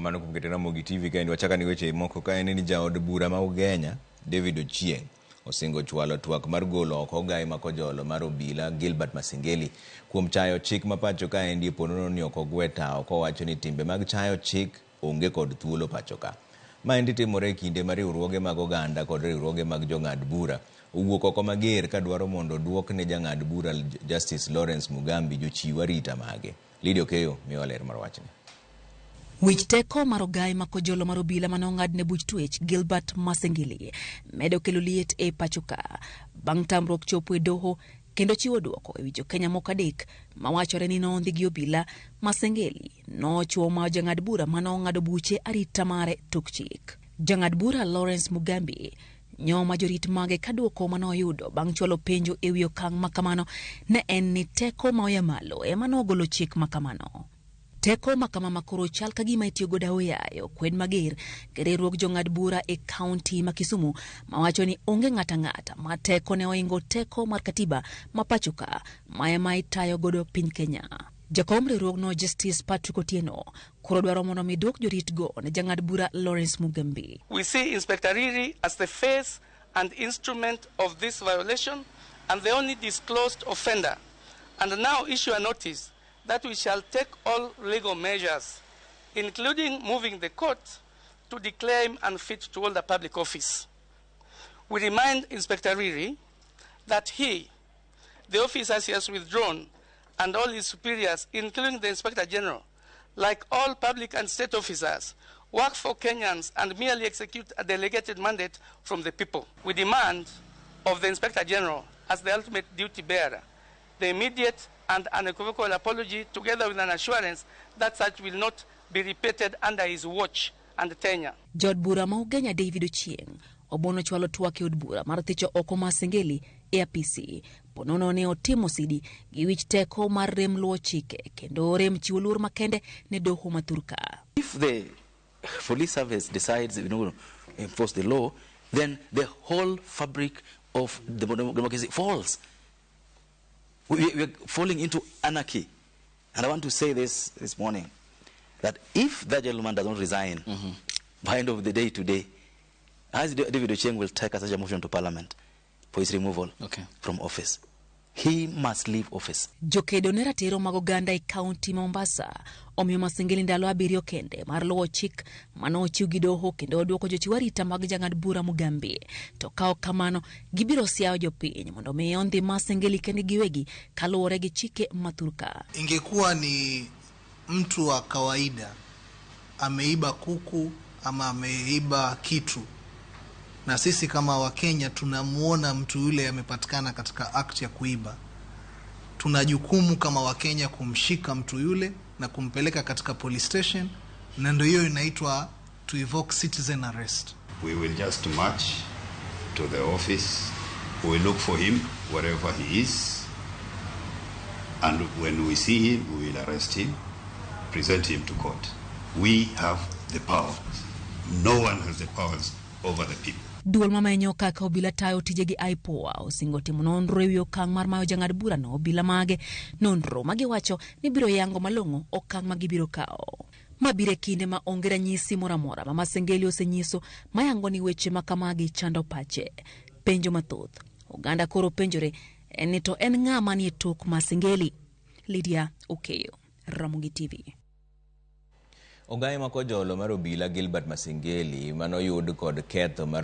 Erokamano kuom keto Ramogi TV kaendi. Wachako ni weche moko ka en ni jaod bura ma Ugenya David Ochieng osingo chwalo twak mar golo oko ogai ma kojolo mar obila Gilbert Masengeli kuom chayo chik ma pacho kaendi e ponono ni ok ogwe tawo kowacho ni timbe mag chayo chik onge kod thuolo pacho ka. Maendi timore e kinde ma riwruoge mag oganda kod riwruoge mag jong'ad bura owuok oko mager ka dwaro mondo oduok ne jang'ad bura Justice Lawrence Mugambi jochiw arita mage. Lydia Okeyo miyowa ler mar wachni. Wich teko mar ogai ma kojolo mar obila mane ong'adne buch twech Gilbert Masengeli medo kelo liet e pachoka bang' tamruok chopo e doho kendo chiwo dwoko ewi jokenya moko adek mawachore ni nondhi gi obila. Masengeli nochwo ma jang'ad bura mane ong'ado buche arita mare tok chik. Jang'ad bura Lawrence Mugambi nyoma jorit mage ka dwoko mane oyudo bang' chwalo penjo ewi okang' ma kamano ne en ni teko ma oya malo ema nogolo chik ma kamano. Teko ma kama makoro chal ka gima itiyo godo aoyaye okwed mager gi riwruog jong'ad bura e kaunti ma Kisumu mawacho ni onge ng'ata ng'ata ma teko ne oingo teko mar katiba ma pacho ka ma ema itayo godo piny Kenya. Jakom riwruogno Justice Patrick Otieno koro dwaro mondo mi duok jorit go ne jang'ad bura Lawrence Mugambi. We see Inspector Riri as the face and instrument of this violation and the only disclosed offender, and now issue a notice that we shall take all legal measures, including moving the court to declare him unfit to hold a public office. We remind Inspector Riri that he, the officers he has withdrawn, and all his superiors, including the Inspector General, like all public and state officers, work for Kenyans and merely execute a delegated mandate from the people. We demand of the Inspector General, as the ultimate duty bearer, the immediate and unequivocal apology, together with an assurance that such will not be repeated under his watch and tenure. Jaod bura ma Ugenya David Ochieng obono chwalo twak e od bura mar thicho oko Masengeli e apisi ponono ne otimo sidi gi wich teko mar rem luwo chike kendo rem chiwo luor makende ne doho ma thurka. If the police service decides we don't enforce the law, then the whole fabric of the democracy falls. We are falling into anarchy. And I want to say this morning, that if that gentleman does not resign by end of the day today, as David Ochieng will take such a motion to Parliament for his removal from office. He must leave office. Jokedo ne ratiro mag oganda e kaunti ma Mombasa omiyo Masengeli ndalo 7 kende mar luwo chik mane ochiw gi doho kendo duoko jochiw arita mag jang'ad bura Mugambi. To ka ok kamano, gibiro siayo jopiny mondo mi ondhi Masengeli kendgi giwegi kaluwore gi chike ma thurka. Ingekuwa ni mtu wa kawaida ameiba kuku ama ameiba kitu, na sisi kama Wakenya tunamuona mtu yule amepatikana katika act ya kuiba, tuna jukumu kama Wakenya kumshika mtu yule na kumpeleka katika police station, na ndio hiyo inaitwa to evoke citizen arrest. We will just march to the office. We will look for him wherever he is, and when we see him, we will arrest him, present him to court. We have the powers. No one has the powers over the people. Duol mamenyo kaka obila tayo tije gi IPOA osingo timo nonro ewi okang' mar mayo jang'ad burano obila mage, nonro magiwacho ni biro yango malong'o okang' ma gibiro kawo. Ma biro e kinde ma onge ranyisi moro amora ma Masengeli osenyiso mayango ni weche ma kamagi chando pache. Penjo mathoth oganda koro penjore ni to en ng'a manie tok Masengeli? Lydia Okeyo, Ramogi TV. Ogai ma kojolo mar obila Gilbert Masengeli manoyud kod ketho mar